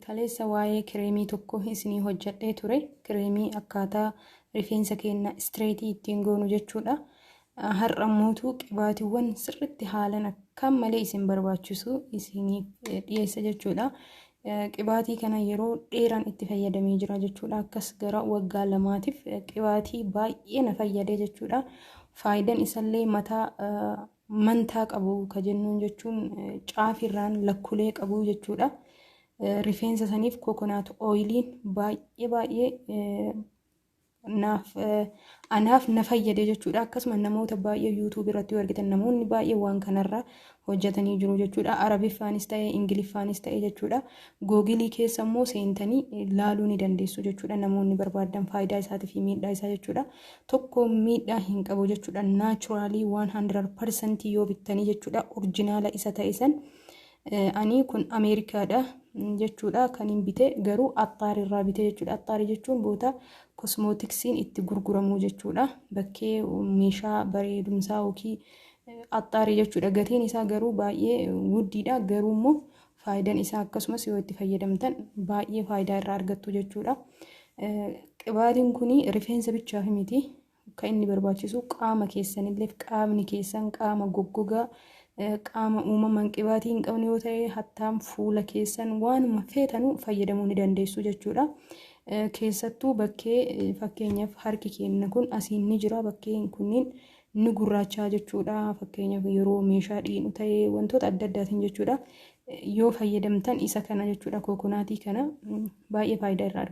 Kaleessa waa'ee kireemii tokko isinii hojjedhee ture. Kireemii akkaataa rifeensa keenya straight ittiin goonu jechuudha. Har'a immoo qibaatiiwwan sirriitti haalan akkam malee isin barbaachisu isiniif dhiyeessa jechuudha. Qibaatii kana yeroo dheeraan itti fayyadamee jira jechuudha. Akkas gara waggaa 2tiif qibaatii baay'ee na fayyadee jechuudha. Faayidaan isallee mataa mantaa qabu ka jennuun jechuun caafirraan lakkulee qabu jechuudha. Rifeensa saniif coconut oiliin baay'ee baay'ee naaf anaaf na fayyade jechuudha. Akkasuma namoota baay'ee YouTube irratti yoo argitan namoonni baay'ee waan kanarra hojjetanii jiru jechuudha. Arabiffaanis ta'e Ingiliffaanis ta'e jechuudha. Googilii keessa immoo seentanii laaluu ni dandeessu jechuudha. Namoonni barbaadan faayidaa isaatii fi miidhaa isaa jechuudha. Tokko miidhaa hin qabu jechuudha. Naturally 100% yoo bittanii jechuudha. Original isa ta'e san. Ani kun Ameerikaadha jechuudha kan hin bite, garuu Axxaarii irraa bite jechuudha. Axxaarii jechuun boota cosmeticsiin itti gurguramu jechuudha. Bakkee meeshaa bareedumsaa yookiin axxaarii jechuudha. Gatiin isaa garuu baay'ee guddiidha. Garuu immoo faayidaan isaa akkasumas yoo itti fayyadamtan baay'ee faayidaa irraa argattu jechuudha. Qibaatiin kun rifeensa bichaaf miti. Kan inni barbaachisu qaama keessanillee, qaamni keessan qaama goggogaa, qaama uumamaan qibaatii hin qabne yoo ta'e, hattaan fuula keessan waanuma feetanuu fayyadamuu ni dandeessu jechuudha. Keessattuu bakkee fakkeenyaaf harki keenya kun asiin ni jira, bakkeen kunniin ni gurraachaa jechuudha. Fakkeenyaaf yeroo meeshaa dhiinu ta'ee wantoota adda addaatiin jechuudha. Yoo fayyadamtan isa kana jechuudha, coconutii kana baay'ee faayidaa irraa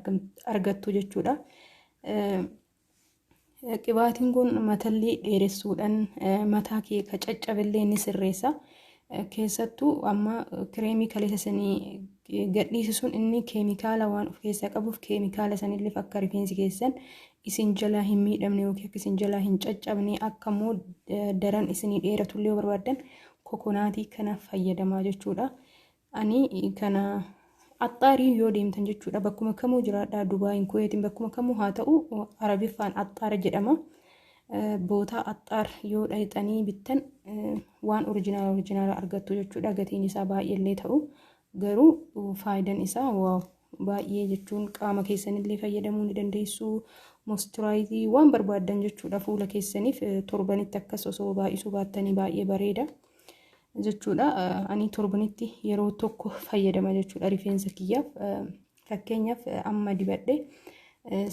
argattu jechuudha. Qibaatiin kun matallee dheeressuudhaan mataa kee ka caccabellee ni sirreessa. Keessattuu amma kireemii kaleessa sanii gadhiisisuun inni keemikaala waan of keessaa qabuuf, keemikaala sanillee akka rifeensi keessan isin jalaa hin miidhamne yookiin akka isin jalaa hin caccabne, akka immoo daran isinii dheeratullee yoo barbaaddan coconutii kana fayyadamaa jechuudha. Ani kana Axxaarii yoo deemtan jechuudha, bakkuma kamuu jiraadhaa, Dubaayin, Kuweetiin, bakkuma kamuu haa ta'u, Arabiffaan Axxaara jedhama. Bootaa Axxaar yoo dhaqxanii bittan waan original original argattu jechuudha. Gatiin isaa baay'eellee ta'u garuu faayidaan isaa wow baay'ee jechuun qaama keessanillee fayyadamuu ni dandeessu. Moisturize waan barbaaddan jechuudha, fuula keessaniif torbanitti akkas osoo baay'isuu baattanii baay'ee bareeda jechuudha. Ani torbanitti yeroo tokko fayyadama jechuudha rifeensa kiyyaaf. Fakkeenyaaf amma dibadhe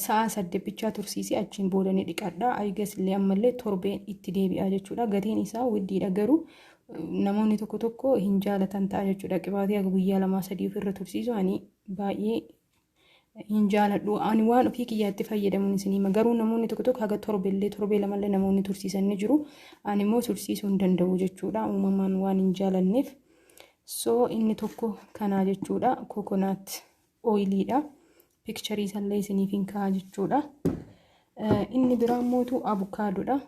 sa'a 8 bichaa tursiisee achiin booda ni dhiqadha. Ayigas illee ammallee torbeen itti deebi'a jechuudha. Gatiin isaa widdiidha, garuu namoonni tokko tokko hin jaalatan ta'a jechuudha. Qibaatii akka guyyaa 2 3 ofirra tursiisu ani baay'ee hin jaaladhu. Ani waan ofii kiyyaatti fayyadamuun isin hima. Garuu namoonni tokko tokko haga torbellee, torbee lamallee namoonni tursiisan ni jiru. Ani immoo tursiisuu hin danda'u jechuudha. Uumamaan waan hin jaalanneef. So inni tokko kanaa jechuudha. Coconut oiliidha. Picture isallee isiniif hin ka'a jechuudha. Inni biraa mootu avocadodha.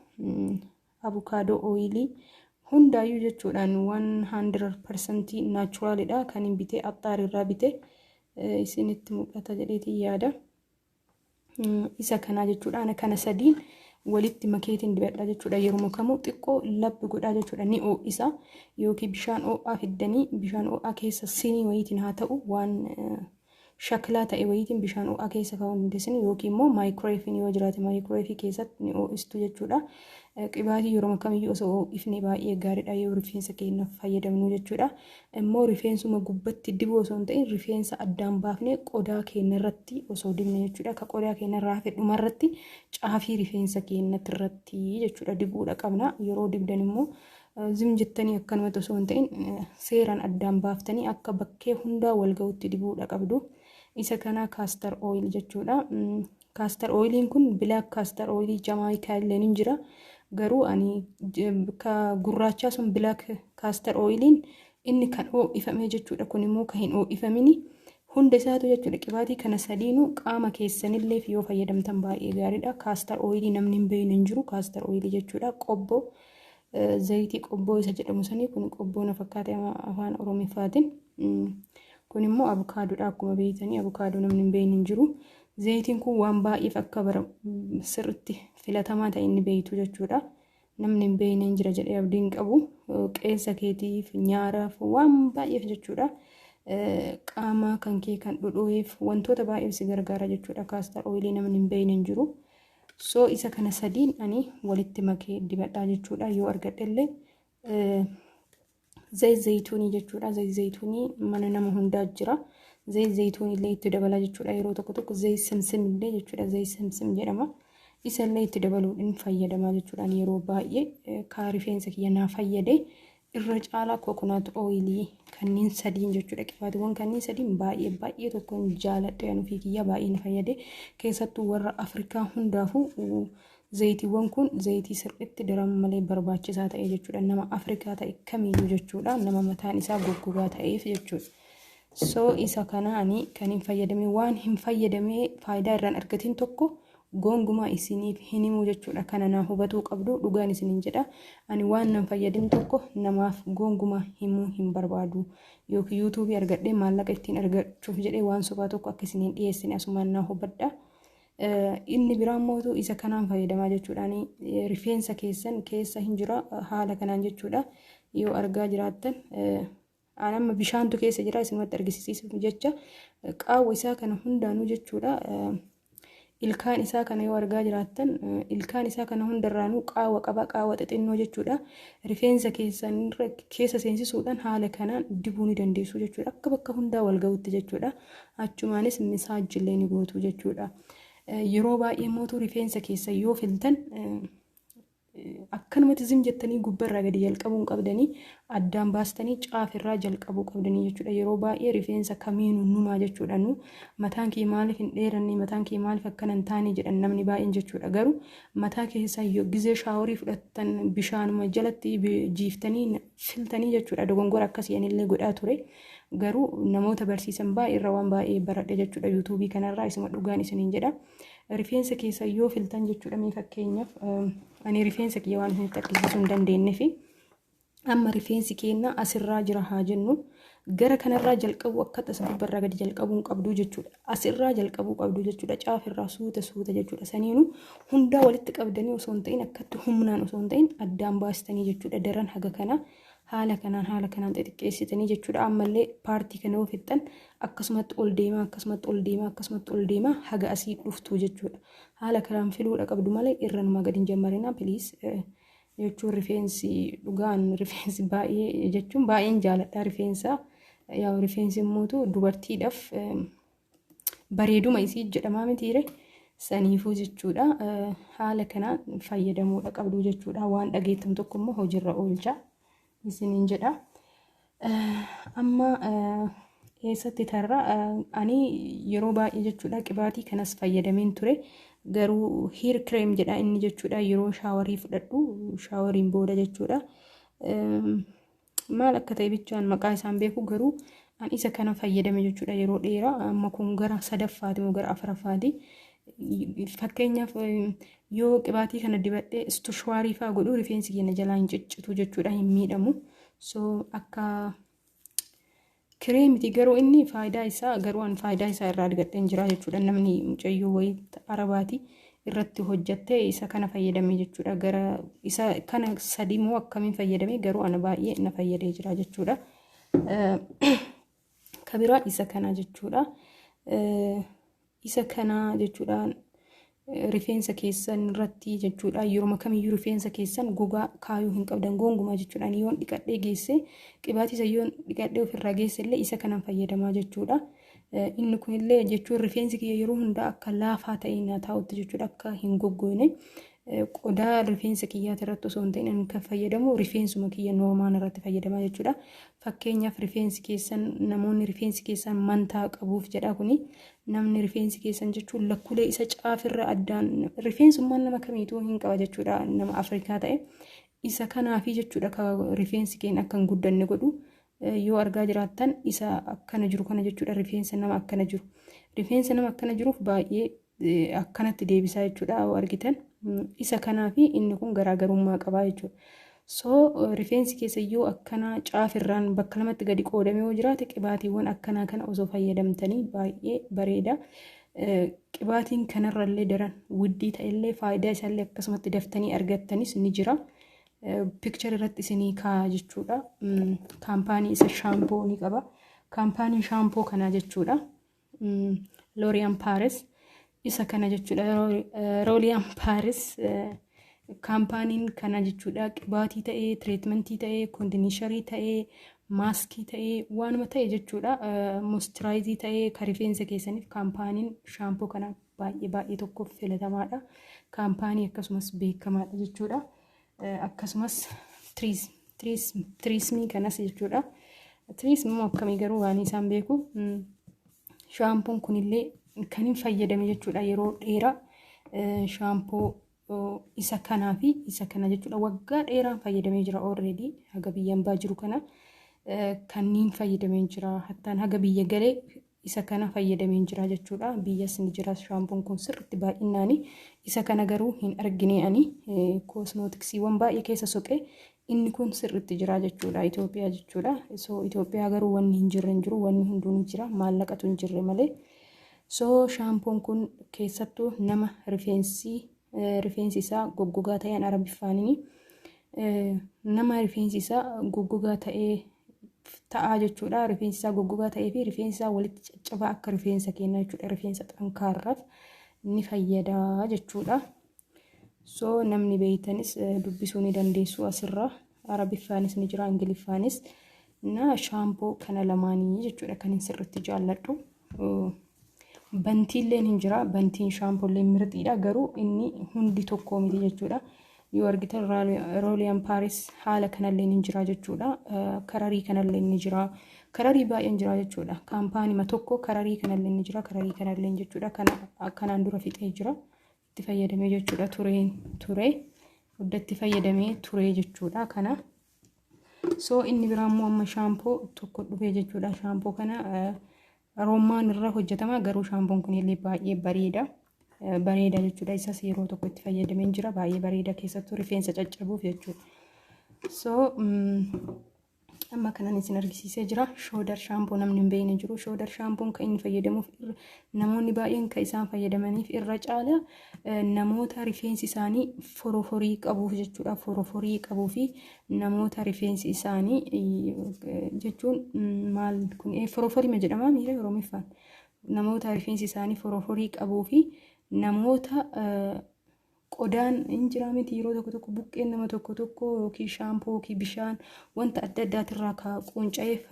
Avocado oilii hundaayyuu jechuudhaan 100% naturalidha. Kan hin bitee Axxaarirraa bite, isinitti mul'ata jedheetiin yaada. Isa kanaa jechuudha. Ana kana sadiin walitti makeetiin dibadha jechuudha. Yeroo kamuu xiqqoo labbi godhaa jechuudha. Ni ho'isa yookiin bishaan ho'aa fiddanii bishaan ho'aa keessa sinii wayiitiin haa ta'u, waan shaklaa ta'e wayiitiin bishaan ho'aa keessa kaa'uu dandeessan, yookiin immoo microwaveiin yoo jiraate microwave keessatti ni ho'istu jechuudha. Qibaatii yeroo kamiyyuu osoo ho'ifne baay'ee gaariidha yoo rifeensa keenyaaf fayyadamnu jechuudha. Immoo rifeensuma gubbatti dibuu osoo hin ta'in rifeensa addaan baafnee qodaa keenya irratti osoo dibne jechuudha. Akka qodaa keenya irraa hafe dhumarratti caafii rifeensa keenyatti irratti jechuudha dibuudha qabna. Yeroo dibdan immoo zim jettanii akkanumatti osoo hin ta'in seeraan addaan baaftanii akka bakkee hundaa wal ga'utti dibuudha qabdu. Isa kana castor oil jechuudha. Castor oiliin kun black castor oilii Jamaayikaa illee ni jira. Garuu ani ka gurraachaa sun, black castor oiliin inni kan ho'ifame jechuudha. Kun immoo kan hin ho'ifamini hunda isaatu jechuudha. Qibaatii kana sadiinuu qaama keessanillee yoo fayyadamtan baay'ee gaariidha. Castor oilii namni hin beekne hin jiru. Castor oilii jechuudha. Qobboo, zayitii qobboo isa jedhamu sanii, kun qobboo na fakkaate afaan Oromiffaatiin. Kun immoo avocadodha, akkuma beektanii avocado namni hin beekne hin jiru. Zayitiin kun waan baay'eef akka bara sirriitti filatamaa ta'e inni beektu jechuudha. Namni hin beekne hin jira jedhee abdiin qabu. Qeensa keetiif, nyaaraaf, waan baay'eef jechuudha. Qaama kan kee kan dhodhoo'eef wantoota baay'eef si gargaara jechuudha. Castor oilii namni hin beekne hin jiru. So isa kana sadiin ani walitti makee dibadhaa jechuudha. Yoo argadhe illee zayit zayituunii jechuudha. Zayit zayituunii mana nama hundaa jira. Zayit zayituunii illee itti dabala jechuudha. Yeroo tokko tokko zayit simsim illee jechuudha. Zayit simsim jedhama. Isa illee itti dabaluudhaan fayyadamaa jechuudha. Yeroo baay'ee kaa rifeensa kiyya naa fayyade irra caalaa coconut oilii kanneen sadiin jechuudha. Qibaatiiwwan kanneen sadiin baay'ee baay'ee tokkoon jaaladhe, an ofii kiyya baay'ee na fayyade. Keessattuu warra Afrikaa hundaafuu zayitiiwwan kun zayitii sirriitti daran malee barbaachisaa ta'e jechuudha. Nama Afrikaa ta'e kamiyyuu jechuudha. Nama mataan isaa goggogaa ta'eef jechuudha. So isa kana ani kan hin fayyadame, waan hin fayyadamee faayidaa irraan argatin tokko gonkumaa isiniif hin himu jechuudha. Kana naa hubatuu qabdu, dhugaan isiniin jedha. Ani waan nan fayyadin tokko namaaf gonkumaa himuu hin barbaadu. Yookiin YouTubeii argadhee maallaqa ittiin argachuuf jedhee waan sobaa tokko akka isiniin dhiyeessine asumaan naa hubadha. Inni biraan mootu isa kanaan fayyadamaa jechuudhaan rifeensa keessan keessa hin jira haala kanaan jechuudha. Yoo argaa jiraattan, aan amma bishaantu keessa jira, isinumatti argisiisuuf jecha qaawwa isaa kana hundaanuu jechuudha. Ilkaan isaa kana yoo argaa jiraattan, ilkaan isaa kana hundarraanuu qaawwa qaba, qaawwa xixinnoo jechuudha. Rifeensa keessan keessa seensisuudhaan haala kanaan dibuu ni dandeessu jechuudha. Akka bakka hundaa wal ga'utti jechuudha. Achumaanis massage illee ni gootu jechuudha. Yeroo baay'ee mootuu rifeensa keessa yoo filtan, akkanumatti zim jettanii gubbarraa gadi jalqabuu hin qabdanii, addaan baastanii caafirraa jalqabuu qabdanii jechuudha. Yeroo baay'ee rifeensa kamiinuu numaa jechuudha. Nu mataan kee maaliif hin dheeranne, mataan kee maaliif akkana hin taane jedhan namni baay'een jechuudha. Garuu mataa keessan yoo gizee showerii fudhattan bishaanuma jalatti jiiftanii filtanii jechuudha. Dogongora akkasii anillee godhaa ture. Garuu namoota barsiisan baay'ee irra waan baay'ee baradhe jechuudha. YouTubeii kanarraa isuma dhugaan isiniin jedha. Rifeensa keessa yoo filtan jechuudha, mee fakkeenyaaf ani rifeensa kiyya waan isinitti argisiisuu hin dandeenye fi amma rifeensi keenya asirraa jira haa jennu, gara kanarraa jalqabu, akka as gubbarraa gadi jalqabuu hin qabdu jechuudha. Asirraa jalqabuu qabdu jechuudha. Caafirraa suuta suuta jechuudha. Saniinuu hundaa walitti qabdanii osoo hin ta'in, akkatti humnaan osoo hin ta'in, addaan baastanii jechuudha. Daran haga kana haala kanaan haala kanaan xixiqqeessitanii jechuudha. Ammallee partii kana yoo fixxan akkasumatti ol deemaa, akkasumatti ol deemaa, akkasumatti ol deemaa haga asii dhuftu jechuudha. Haala kanaan filuudha qabdu malee irra numaa gadi hin jammarinaa, please. Jechuun rifeensi dhugaan rifeensi baay'ee jechuun baay'een jaaladha rifeensa. Yaa rifeensi immoo dubartiidhaaf bareeduma isii jedhamaa mitiire, saniifuu jechuudha. Haala kanaan fayyadamuudha qabdu jechuudha. Waan dhageettan tokko immoo hojiirra oolcha isiniin jedha. Amma eessatti tarra? Ani yeroo baay'ee jechuudha qibaatii kanas fayyadameen ture. Garuu hair cream jedha inni jechuudha, yeroo showerii fudhadhu, showeriin booda jechuudha. Maal akka ta'e bichaan maqaa isaan beeku, garuu an isa kana fayyadame jechuudha yeroo dheeraa. Amma kun gara sadaffaati moo gara afuraffaati. Fakkeenyaaf yoo qibaatii kana dibadhee istushuwaarii fa'aa godhu, rifeensi keenya jalaa hin ciccitu jechuudha, hin miidhamu. So akka creamiti garuu inni faayidaa isaa, garuu an faayidaa isaa irraa argadheen jira jechuudha. Namni mucayyoo wayii arabaati irratti hojjattee isa kana fayyadame jechuudha. Gara isa kana sadii moo akkamiin fayyadame, garuu ana baay'ee na fayyadee jira jechuudha. Kabiraa isa kana jechuudha. Isa kana jechuudha, rifeensa keessan irratti jechuudha. Yeroo kamiyyuu rifeensa keessan gogaa kaayuu hin qabdan gonkumaa jechuudha. Yoon dhiqadhee geesse, qibaatii isa yoon dhiqadhee ofirraa geesse illee isa kanan fayyadamaa jechuudha. Inni kunillee jechuun rifeensi kiyya yeroo hundaa akka laafaa ta'e na taa'utti jechuudha, akka hin goggogne. Qodaa rifeensa kiyyaati irratti osoo hin ta'in, ani kan fayyadamu rifeensuma kiyya normal irratti fayyadamaa jechuudha. Fakkeenyaaf rifeensi keessan, namoonni rifeensi keessan mantaa qabuuf jedha kuni. Namni rifeensi keessan jechuun lakkulee isa caafirra addaan rifeensummaan nama kamiituu hin qaba jechuudha, nama Afrikaa ta'e. Isa kanaafi jechuudha ka rifeensi keenya akka hin guddanne godhu. Yoo argaa jiraattan, isa akkana jiru kana jechuudha, rifeensa nama akkana jiru. Rifeensa nama akkana jiruuf baay'ee akkanatti deebisaa jechuudha yoo argitan. Isa kanaa fi inni kun garaagarummaa qabaa jechuudha. So rifeensi keessa yoo akkana caafirraan bakka lamatti gadi qoodamee yoo jiraate, qibaatiiwwan akkanaa kana osoo fayyadamtanii baay'ee bareeda. Qibaatiin kanarrallee daran widdii ta'ellee, faayidaa isaallee akkasumatti daftanii argattanis ni jira. Picture irratti isinii kaa'a jechuudha. Kaampaanii isa shampoo ni qaba. Kaampaanii shaampoo kanaa jechuudha. L'Oréal Paris isa kana jechuudha. L'Oréal Paris kaampaaniin kana jechuudha. Qibaatii ta'ee, treatmentii ta'ee, conditionerii ta'ee, maaskii ta'ee, waanuma ta'e jechuudha. Moisturizii ta'ee, kan rifeensa keessaniif kaampaaniin shaampoo kana baay'ee baay'ee tokko filatamaadha. Kaampaanii akkasumas beekamaadha jechuudha. Akkasumas TRESemmé kanas jechuudha. TRESemmé immoo akkamii garuu waan isaan beeku. Shaampoon kunillee kan hin fayyadame jechuudha yeroo dheeraa, shaampoo isa kanaa fi isa kana jechuudha. Waggaa dheeraan fayyadamee jira already. Haga biyya hambaa jiru kana kanneen fayyadamee jira. Hattaan haga biyya galee isa kana fayyadamee jira jechuudha. Biyyas ni jira shaampoon kun sirriitti baay'inaani. Isa kana garuu hin argine ani. Koosmootiksiiwwan baay'ee keessa soqee inni kun sirriitti jira jechuudha, Itoophiyaa jechuudha. So Itoophiyaa garuu wanni hin jirre hin jiru, wanni hunduu ni jira, maallaqatu hin jirre malee. So shaampoon kun keessattuu nama rifeensi isaa goggogaa ta'een, Arabiffaanini nama rifeensi isaa goggogaa ta'ee ta'aa jechuudha. Rifeensi isaa goggogaa ta'ee fi rifeensi isaa walitti caccabaa akka rifeensa keenyaa jechuudha. Rifeensa xankaarraaf ni fayyada jechuudha. So namni beeytanis dubbisuu ni dandeessu asirraa. Arabiffaanis ni jira, Ingiliffaanis. Na shaampoo kana lamaanii jechuudha kan hin sirriitti jaalladhu. Bantiilleen hin jira. Bantiin shaampoollee mirxiidha. Garuu inni hundi tokko miti jechuudha. Yoo argitan L'Oréal Paris haala kanallee ni jira jechuudha. Kararii kanallee ni jira. Kararii baay'een jira jechuudha. Kaampaanima tokko kararii kanallee ni jira. Kararii kanallee jechuudha. Kana kanaan dura fixee jira. Itti fayyadamee jechuudha, tureen ture. Iddatti fayyadamee ture jechuudha kana. So inni biraa immoo amma shaampoo tokko dhufee jechuudha. Shaampoo kana roomaan irraa hojjetama, garuu shaampoon kun illee baay'ee bareeda. Bareeda jechuudha. Isas yeroo tokko itti fayyadamee jira. Baay'ee bareeda, keessattuu rifeensa caccabuuf jechuudha. So amma kanan isin argisiisee jira. Shoulder shaampoo namni hin beekne jiru. Shoulder shaampoon kan inni fayyadamuuf, namoonni baay'een kan isaan fayyadamaniif irra caala namoota rifeensi isaanii foroforii qabuuf jechuudha. Foroforii qabuu fi namoota rifeensi isaanii jechuun maal kun, foroforii jedhama miira Oromiffaan. Namoota rifeensi isaanii foroforii qabuu fi namoota qodaan hin jira miti, yeroo tokko tokko buqqeen nama tokko tokko yookiin shaampoo yookiin bishaan wanta adda addaatirraa ka qunca'eef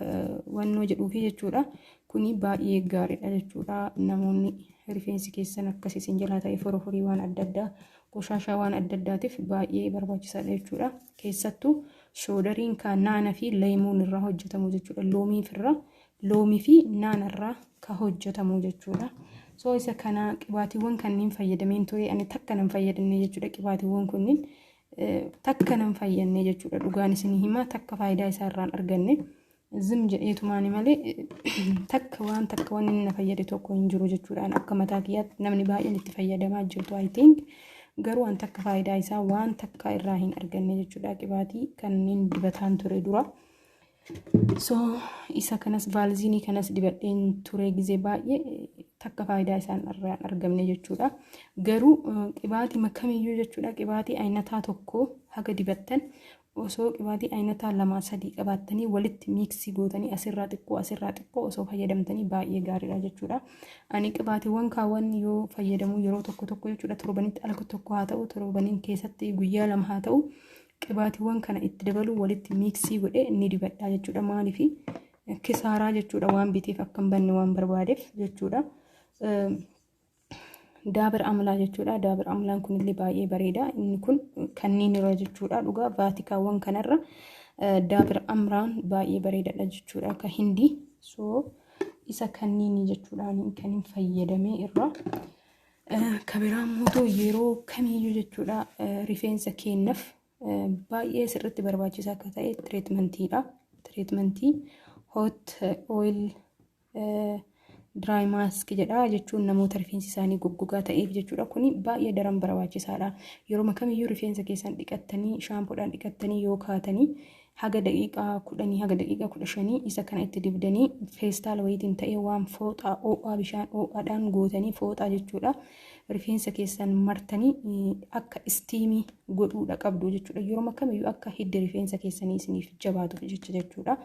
wannoo jedhuufi jechuudha. Kuni baay'ee gaariidha jechuudha. Namoonni rifeensi keessan akkasii isin jalaa ta'e, foroforii waan adda addaa, qoshaashaa waan adda addaatiif baay'ee barbaachisaadha jechuudha. Keessattuu shoulderiin kan naana fi leemuun irraa hojjetamu jechuudha. Loomiif irraa, loomii fi naana irraa ka hojjetamu jechuudha. So isa kana qibaatiiwwan kanneen fayyadameen ture. Ani takka nan fayyadamne jechuudha, qibaatiiwwan kunniin takka nan fayyadne jechuudha. Dhugaan isinii himaa, takka faayidaa isaa irraan arganne. Zim jedheetumaani malee takka waan takka wanni inni na fayyade tokko hin jiru jechuudhaan. Akka mataa kiyyaatti namni baay'een itti fayyadamaa jirtu, I think, garuu waan takka faayidaa isaa waan takka irraa hin arganne jechuudha, qibaatii kanneen dibataan ture dura. So isa kanas, vaalziinii kanas dibadheen ture gizee baay'ee, takka faayidaa isaan irraa hin argamne jechuudha. Garuu qibaatii kamiyyuu jechuudha, qibaatii ayinataa tokko haga dibattan osoo qibaatii ayinataa lamaa sadii qabaattanii walitti mixii gootanii asirraa xiqqoo, asirraa xiqqoo osoo fayyadamtanii baay'ee gaariidha jechuudha. Ani qibaatiiwwan kaawwan yoo fayyadamu yeroo tokko tokko jechuudha, torbanitti alka tokko haa ta'u, torbaniin keessatti guyyaa 2 haa ta'u, qibaatiiwwan kana itti dabaluu walitti mixii godhee ni dibadha jechuudha. Maaliif kisaaraa jechuudha, waan biteef akka hin banne waan barbaadeef jechuudha. Dabur Amla jechuudha. Dabur Amlaan kunillee baay'ee bareeda. Inni kun kanneen irra jechuudha. Dhugaa vaatikaawwan kanarra Dabur Amlaan baay'ee bareedaadha jechuudha. Akka Hindii. So isa kanneen jechuudha kan hin fayyadamee irra. Kabiraa immoo yeroo kamiyyuu jechuudha rifeensa keenyaaf baay'ee sirriitti barbaachisaa akka ta'e treatmentiidha. Treatmentii hot oil dry mask jedha, jechuun namoota rifeensi isaanii goggogaa ta'eef jechuudha. Kuni baay'ee daran barbaachisaadha. Yeroo kamiyyuu rifeensa keessan dhiqattanii, shaampoodhaan dhiqattanii yoo kaatanii, Haga daqiiqaa 10 haga daqiiqaa 15 isa kana itti dibdanii feestaala wayiitiin ta'ee waan fooxaa oo'aa bishaan oo'aadhaan gootanii fooxaa jechuudha. Rifeensa keessan martanii akka istiimii godhuudha qabdu jechuudha. Yeroo kamiyyuu akka hiddi rifeensa keessanii isiniif jabaatuuf jecha jechuudha.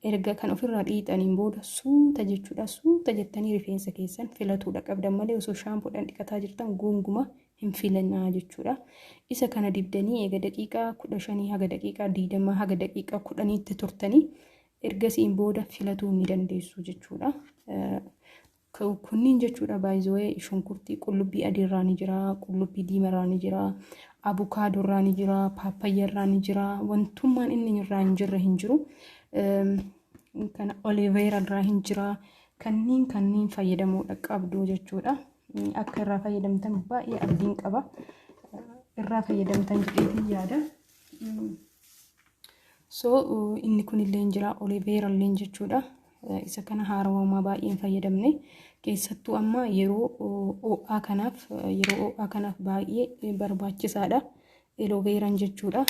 Erga kan ofirraa dhiixaniin booda suuta jechuudha. Suuta jettanii rifeensa keessan filatuudha qabdan malee osoo shaampoodhaan dhiqataa jirtan gonguma hin filanaa jechuudha. Isa kana dibdanii eega daqiiqaa 15 haga daqiiqaa 20 haga daqiiqaa 10tti turtanii ergasiin booda filatuu ni dandeessu jechuudha. Kunniin jechuudha baay'ee shunkurtii qullubbii adiirraa ni jira, qullubbii diimarraa ni jira, abukaadorraa ni jira, paappayyaarraa ni jira. Wantummaan inni irraa hin jirre hin jiru. Kana oliveera irraa hin jira. Kanneen fayyadamuudha qabdu jechuudha. Akka irraa fayyadamtan baay'ee abdiin qaba. Irraa fayyadamtan jedheetiin yaada. So inni kunillee hin jira, oliveera illee jechuudha. Isa kana haarawaa baay'ee hin fayyadamne. Keessattuu amma yeroo ho'aa kanaaf yeroo ho'aa kanaaf baay'ee barbaachisaadha. Eloveeraan jechuudha.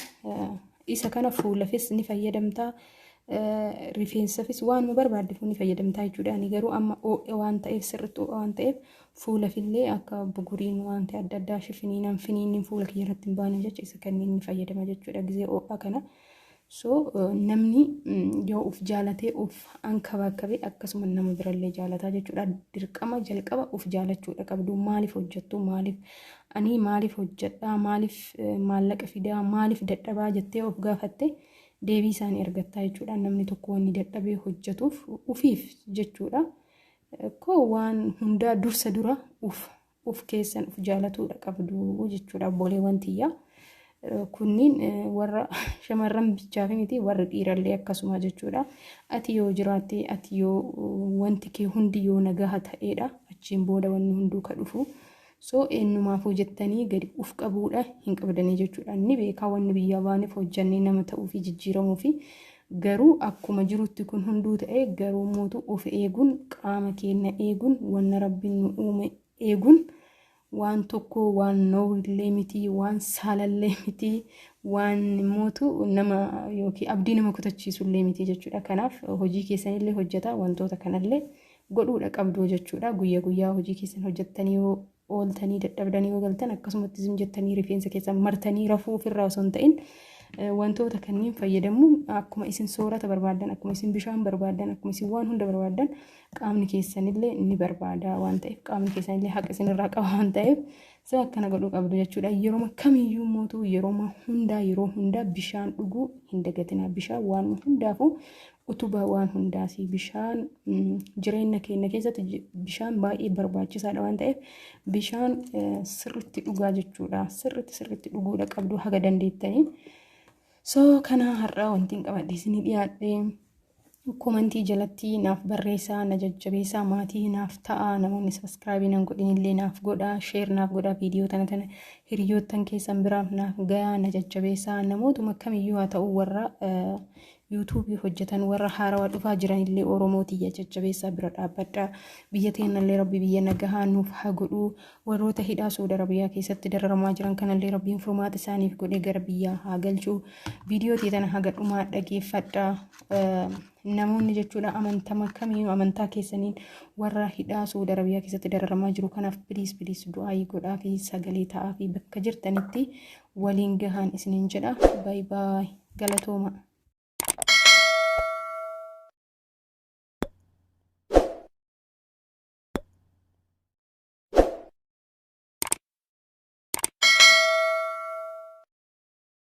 Isa kana fuulafis ni fayyadamtaa. Rifeensafis waanuma barbaaddeef ni fayyadamtaa jechuudha. Ani garuu amma ho'e waan ta'eef sirriitti ho'a waan ta'eef fuulafillee akka buguriin waan ta'e adda addaa shifiniinaan finiinni fuula kiyya irratti hin baane jecha isa kanneen ni fayyadama jechuudha gizee ho'aa kana. So namni yoo uf jaalatee uf ankabaakabe akkasuma nama birallee jaalataa jechuudha. Dirqama jalqaba uf jaalachuudha qabdu. Maaliif hojjettu? Maaliif ani maaliif hojjedhaa? Maaliif maallaqa fidaa? Maaliif dadhabaa jettee of gaafatte deebii isaanii argattaa jechuudha. Namni tokko wanni dadhabee hojjetuuf ufiif jechuudha. Koo waan hundaa dursa dura uf keessan uf jaalatuudha qabdu jechuudha obboleewwan tiyyaa. Kunniin warra shamarran bichaa miti warri dhiirallee akkasuma jechuudha. Ati yoo jiraatte ati yoo wanti kee hundi yoo nagaha ta'eedha achiin booda wanni hunduu ka dhufu. So eenyumaafuu jettanii gadi uf qabuudha hin qabdanii jechuudha. Inni beekaa wanni biyyaa baaneef hojjannee nama ta'uu fi jijjiiramuu fi garuu akkuma jirutti kun hunduu ta'e garuu mootu of eeguun qaama keenya eeguun wanna rabbiin nu uume eeguun waan tokko waan noorillee miti waan saalallee miti waan mootu nama yookiin abdii nama kutachiisullee miti jechuudha. Kanaaf hojii keessanillee hojjetaa wantoota kanallee godhuudha qabdu jechuudha. Guyyaa guyyaa hojii keessan hojjettanii yoo ooltanii dadhabdanii yoo galtan akkasumatti isin jettanii rifeensa keessan martanii rafuu ofirraa osoo hin ta'in wantoota kanneen fayyadamuun akkuma isin soorata barbaaddan akkuma isin bishaan barbaaddan akkuma isin waan hunda barbaaddan qaamni keessanillee ni barbaada waan ta'eef qaamni keessanillee haqa isinirraa qaba waan ta'eef isa akkana godhuu qabdu jechuudha. Yeroo kamiyyuu mootuu yeroo hundaa yeroo hundaa bishaan dhuguu hin dagatinaa. Bishaan waan hundaafuu utubaa waan hundaasi. Bishaan jireenya keenya keessatti bishaan baay'ee barbaachisaadha waan ta'eef bishaan sirriitti dhugaa jechuudha. Sirriitti sirriitti dhuguudha qabdu haga dandeettanii. So kana har'a wanti hin qabadhe isinii dhiyaadhe. Komantii jalatti naaf barreessaa, na jajjabeessaa, maatii naaf ta'a, namoonni sabiskiraabii nan godhinillee naaf godhaa, sheer naaf godhaa, viidiyoo tana tana hiriyoottan keessan biraaf naaf gayaa, na jajjabeessaa, namootuma kamiyyuu haa ta'u warra yuutuubii hojjetan warra haarawaa dhufaa jiranillee Oromoo tiyya jajjabeessaa bira dhaabbadhaa. Biyya teenyallee rabbi biyya nagahaa nuuf haa godhuu. Warroota hidhaa Suudi Arabiyaa keessatti dararamaa jiran kanallee rabbiin furmaata isaaniif godhee gara biyyaa haa galchuu. Viidiyoo tana haga dhumaa dhageeffadhaa. Namoonni jechuudha amantama kamiyyuu amantaa keessaniin warra hidhaa Suudi Arabiyaa keessatti dararamaa jiru kanaaf piliis piliis du'aayii godhaa fi sagalee ta'aa fi bakka jirtanitti waliin gahaan isiniin jedha. Baay baay galatooma.